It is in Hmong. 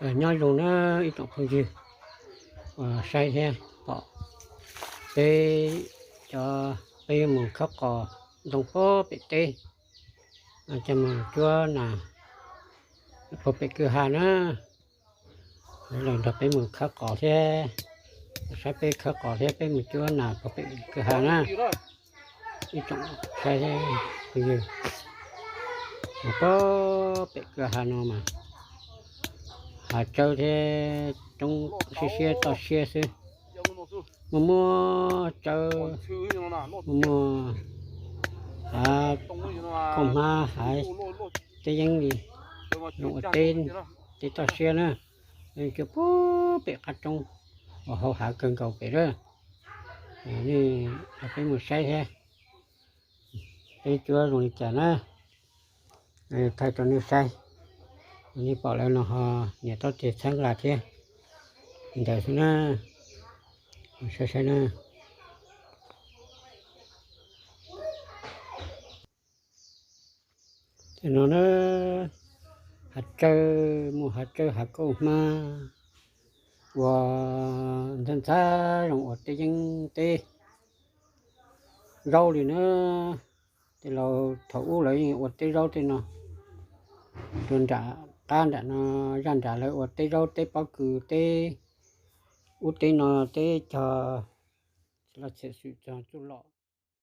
Nyob zoo na ib tsoom phooj ywg uas saib thiab pom peb cov, peb yuav mus khawb qos ntoo puag pem teb, coj mus cuab nas puag pem kwj ha na. Los nrog peb mus khawb qos thiab, saib peb khawb qos thiab peb mus cuab nas puag pem kwj ha na. Ib tsoom saib phooj ywg, mus puag pem kwj ha no mas hav tsawb thiab roob siab siab toj siab xwb. Muaj muaj tsawb, muaj muaj hav khoom hmab hav teb yeeb li, zoo ua teb, teb toj siab na. Cuab puag pem qab roob uas hauv hav kawg nkaus pem lawm. Nej, peb mus saib thiab, peb cuab zoo li cas na, thaij rau nej saib. Nej pom lawm no ho niam tab tis txhawb nqa thiab li ntawd xwb na. Saib saib na. Ces no na, hav tsawb, muaj hav tsawb hav kauj hmab uas ntxhab ntxhab zoo ua teb yeeb teb zaub li na. Tej laus thaum ub lawv yeej ua teb zaub tej no. Rau nram qab nram no, zaj nram lawv ua teb zaub teb pob kws teb ub teb no, teb cog los txhiam xwm txog tsuj lom.